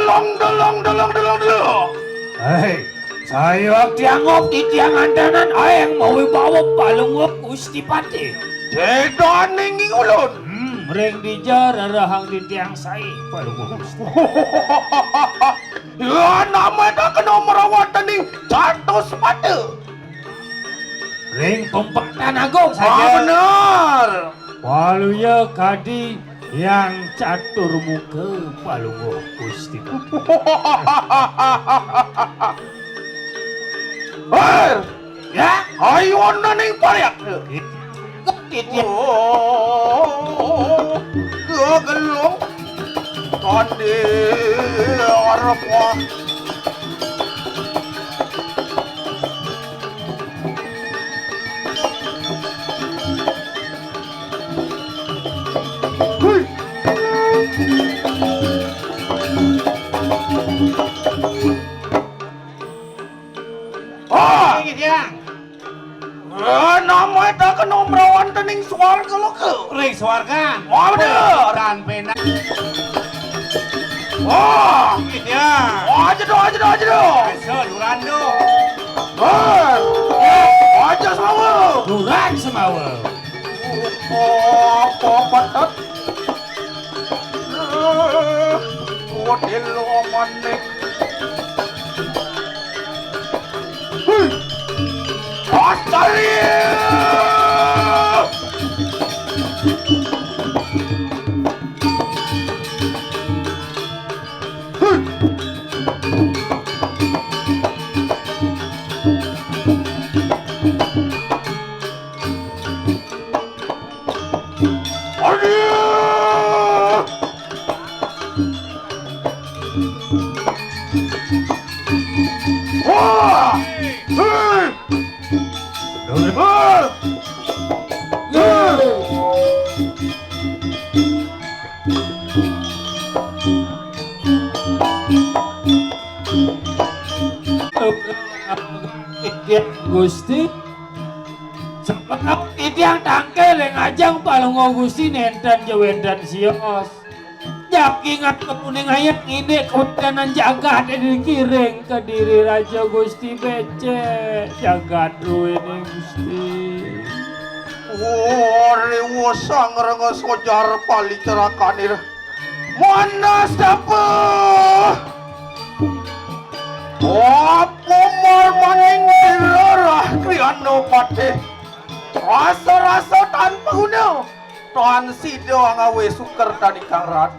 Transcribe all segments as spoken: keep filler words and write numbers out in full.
Delong, delong, delong, delong, delong. Hei, saya tiang op titiang andanan aeng mawibawa Palungguh Gusti Patih. Cedaning ulun. Hmm, ring dija rerehang titiang saé, Palungguh Gusti. Ya, nama dah kena merawat ning catus mata. Ring pempatan agung saja. Ah, bener. Waluya kadi yang catur muka Palungguh Gusti. Hei! Ya? Ayo ning pariak. Titiang. Oh, gegelung. Tadi arep wah. Ah! Iki, Jang. Eh, nama éta kena merawan tening swarga loka. Ring swarga. Oh, bener. Tan pena. Wah. Iki, Jang. Wah, aja do, aja do, aja do. Asa, duran do. Eh, aja semawa. Duran semawa. Oh, apa betet? Eh, model manik. Hui. Australia! Gusti, sepenap titiang tangkil ing ajeng Palungguh Gusti nénten ja wénten sios. Jagi ngat kepuning ayat nginik kudanan jagat ini kiring Kediri Raja Gusti becek jagat ruwene Gusti. Oh, riwa sang rengga sojar pali cerakanir. Mana sapa? Apa marmaning direrah kriana patih? Rasa-rasa tan paguna, tan sida ngawé suker tan ingkang rat.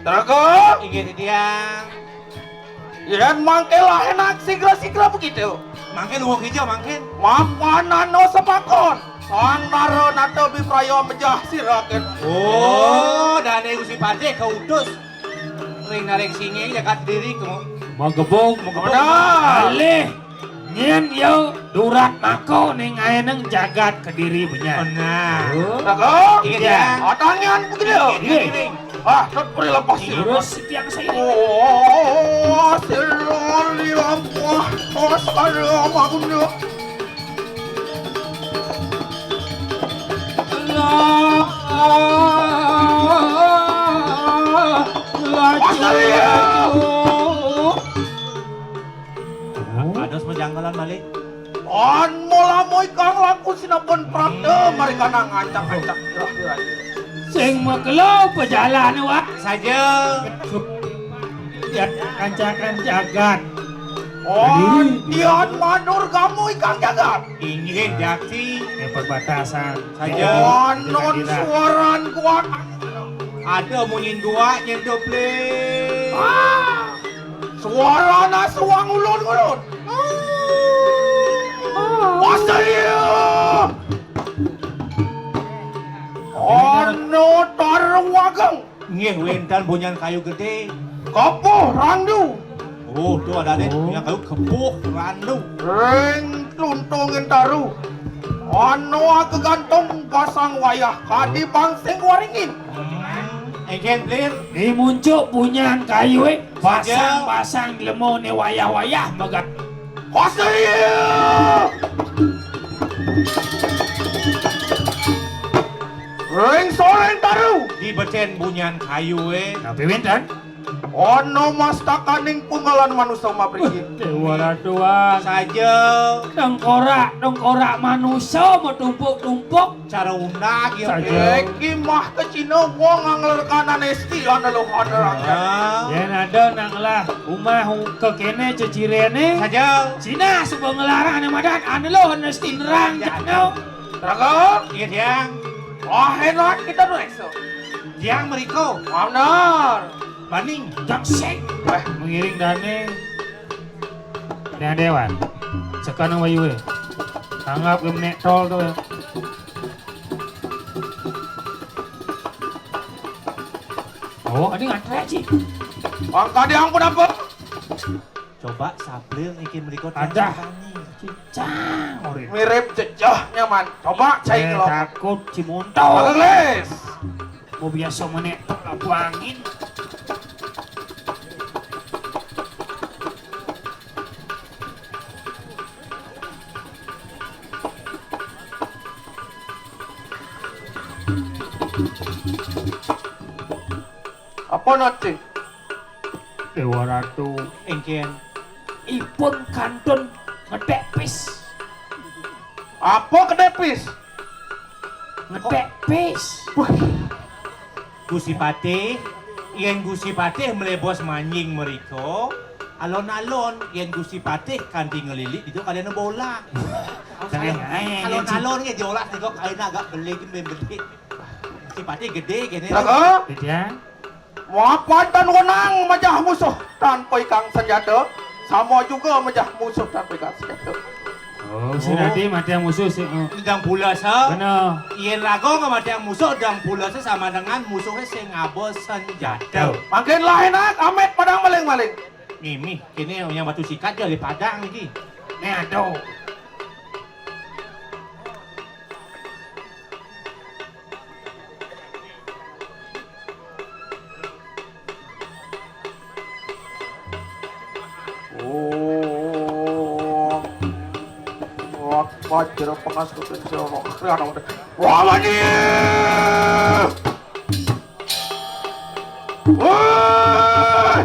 Traga? Inggih, titiang. Yén mangké lah enak sigra-sigra begitu. Mangkin wong kija, mangkin. Mapanano sepakon. Sang Nara Nata Bipraya mejah siraken. Oh, dane Gusti Patih kautus. Ring naring singing jagat diri kemu. Magebung. Magebung. Benar. Alih. Nyén ya durat mako ning aeneng jagat Kediri benyar. Benar. Oh. Dagang. Iya. Atangian begitu. Iya. Ah, tak boleh lepas. Terus tiang saya. Oh, siroli lampah. Oh, saya bangun. Lah, lah, Kados majanggalan malih. An mula moy kang laku sinapun prapta marikana ngancak-ancak irah-irah. Sing makelo pajalane, Wak. Saja. Ya, kancakan jagat. Oh, tian manur kamu ikang jagat. Inggih, Jaksi. Ning perbatasan. Saja. Oh, non suaran kuat. Ada munyin guak nyentuh, Pli. Ah, suarana suang ulun-ulun. Pasaya. Ono taru ageng. Nggih, wénten bunyan kayu gedé. Kepuh randu. Oh, tuh ada nih, bunyan kayu kepuh randu. Ring tuntungin taru. Ono kegantung pasang wayah kadi pangsing waringin. Hmm, engken, Plir. Di muncuk bunyan kayu, eh. Pasang-pasang di lemone wayah-wayah megat. Kosir! Ring soreng taru. Di becén bunyan kayu, eh. Napi wénten? Ana mastakaning pungalan manusa mabrigi. Déwa ratuan. Saja. Tengkorak, tengkorak manusa matumpuk-tumpuk. Cara undag ya. Saja. Iki mah kecina wong anglerkanan esti ana luhana. Ah. Yén ada nak ngelah umah kekéné ceciréné. Saja. Cina suba ngelarang ané madan ana luh esti nerang. Ya. Jano. Raga? Iya, Diang. Wah, enak kita tuh, Exo. Diang meriko. Bener. Baning. Jaksik. Wah, mengiring dané. Diang Déwan. Sekarang wayué. Tanggap ke menék tol tuh. Oh, ini ngantré, Ci. Bang, tadi ampun apa? Coba sablil niki mriko. Ada. Cang, ori. Mirip jejeh nyaman. Coba cai. Eh, ngelok. Takut cimuntel. Gelis. Mau biasa menék tok lampu angin. Apa nate? Déwa Ratu. Éngkén. Ipun kantun ngedék pis. Apa kedék pis? Ngedék pis. Wah. Gusti Patih, yén Gusti Patih mlebos manjing mriko, alon-alon yén Gusti Patih kanti ngelilik itu kalian bola. Tengah ae, alon-alon ya diolah nika kain agak beli ki beli. Gusti Patih gedé kéné. Raga? Iya. Mapan tan wenang majah musuh tanpa ikang senjata, sama juga majah musuh tanpa ikang senjata. Oh, sing dadi matiang musuh sing, oh. Ndang pules, ha? Bener. Yén raga nggak matiang musuh, ndang pules sama dengan musuhnya sing ngaba senjata. Mangkin lah enak, amit padang maling-maling. Mimih, kene yang batu sikat dia di padang iki. Nih, aduh. Oh. Wah, wajra pengas kutin sira. Wah, mani. Wah.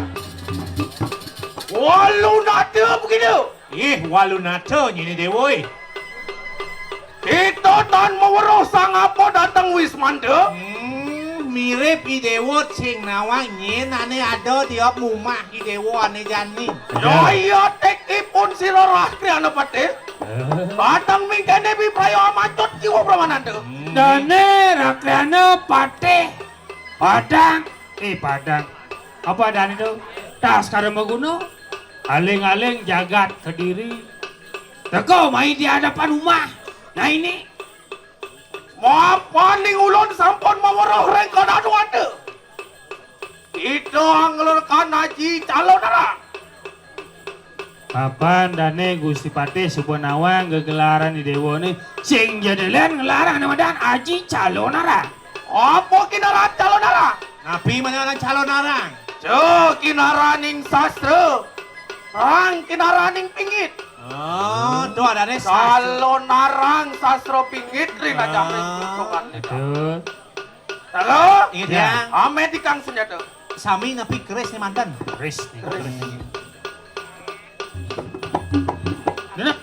Walu nada begini. Ih, walu nada nyini dewa, ih. Kita tan maweruh sang apa dateng Wismanda? Hmm, mirip I Dewa sing nawang nyen ane ada tiap mumah I Dewa ane jani. Ya iya tekipun sira Rakriana Patih. Batang mingkene pipraya amacut jiwa pramananda. Hmm. Dane Rakriana Patih. Padang, eh, Padang. Apa dan itu? Tas kada maguna. Aling-aling jagat Kediri. Teko mai di hadapan rumah. Nah ini. Mapaning ulun sampun maweruh ring kana duwada. Kita anglerkan aji calonara. Papan dane Gusti Patih suba nawang gegelaran di dewane sing jedelen ngelarang namadan aji calonara. Apa kinaran calonara? Napi manaran calonara? Jo kinaraning sastra. Rang kinaraning pingit. Oh, tuh adane sastra. Calonarang sastra pingit rinajah ring Ah. Betul. Halo? Iya, Diang. Ame di kang senjata. Sami napi keris nih manten? Keris nih. Keris. Dene.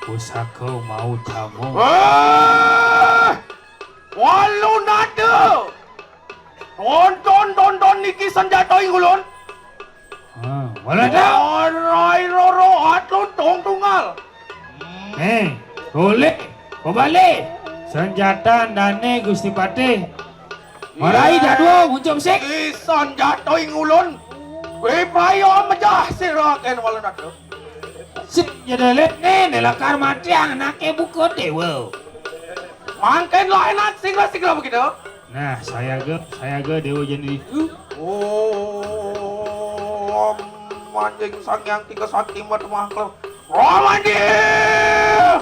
Pusaka mau tamu. Wah! Walu nada. Tonton, tonton niki senjata ing ulun. Ah, walu nada. Arai roro atlun tong tunggal. Eh, golek, kobale. Senjata dane Gusti Patih. Marai jadwa nguncung sik. Isan jatuh ing ulun. Wipaya mejah sira ken walu nada. Sik jedelet ne nelakar mati anake buka dewa. Mangken lah enak sigra-sigra begitu. Nah, sayaga, sayaga dewa jani. Oh, manjing sang yang tiga sakti mat mangkel. Oh, manjing.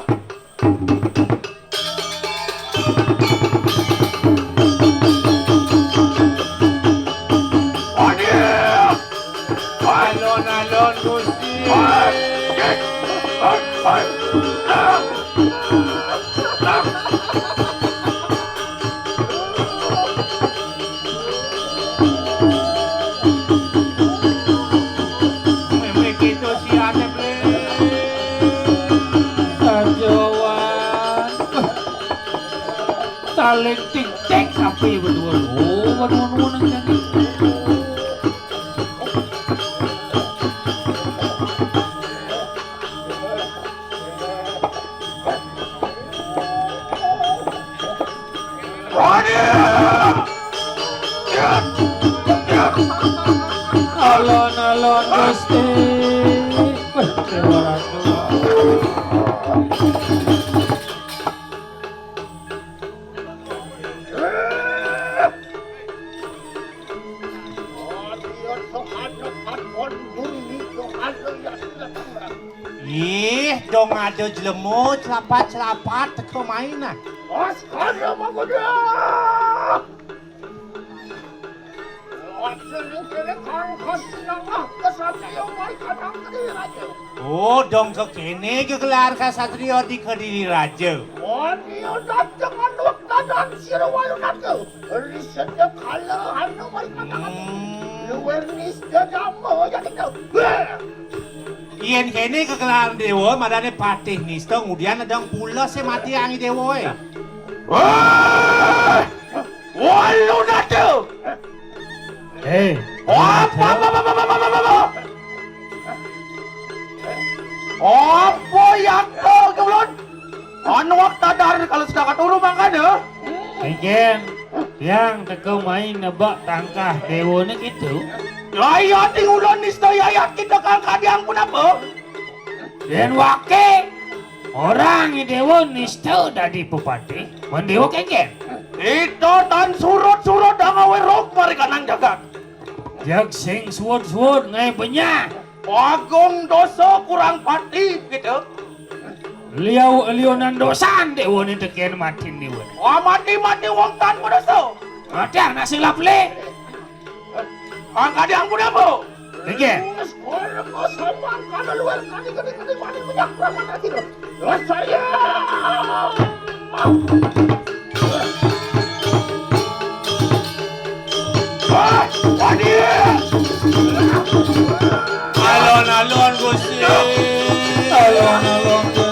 Alon-alon Gusti. Wih, Déwa Ratu. Ih, dong ada jelema celapat-celapat teka main nah. Askara Magoda. Aja ning kene kangkon sinangah kesatria mai kadang Kediri Raja. Oh, dong ke kene gegelar kesatria di Kediri Raja. Wani dateng anu wektadan sira walu naga. Risetnya kala anu mai kadang. Hmm. Luwer nista dama ya kita. Yen kene kegelaran dewa madane patih nista ngudian adang pula se mati angi dewa e. Wah! Walu nada. Eh, apa, apa, apa, apa, apa, apa, apa? Apa yang kau kebelan? Anu wak tadar kalau sudah katuru mangkana. Engken, yang teka main nebak tangkah dewa ne gitu. Yaya tingulon nista yaya kita kangkah diang pun apa? Yen wake orang dewa nista dadi pepatih, men dewa kengken. Ito tan surut-surut dang awe rok mari kanang jagat. Jag sing suwud-suwud ngai benyah. Agung dosa kurang pati gitu. Liau lionan dosan dewa ni teken matin dewa. Wah, mati-mati wong tan berdosa. Ada anak silap le. Angka diampun apa? Iya. Wis kowe kok sampean kada luar kali kali kali mati punya keramat lagi loh. Wes saya. Wah, wani. Alon-alon Gusti. Alon-alon Gusti.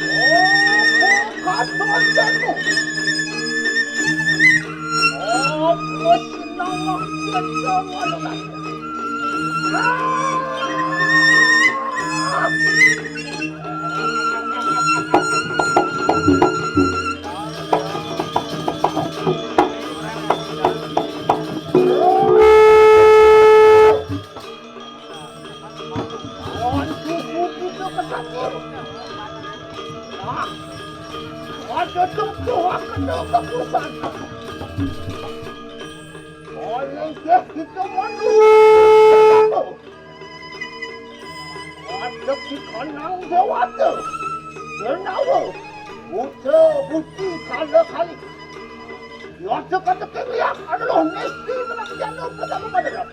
Oh, katon danu. Oh, sinawak kita malukan. Ah! Aduh, aduh, aduh, aduh, aduh, aduh. Oleh kita manusia. Ada di kanang dewata. Senawa. Buta buti kala kali. Yata kata kemiak adalah mesti menang jana pertama pada.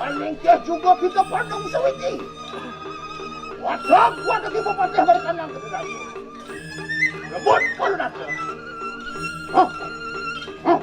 Maningkah juga kita pandang sewiti. Wadah kuat lagi mempatih mereka nang kedai. Rebut pun ada. Hah? Hah?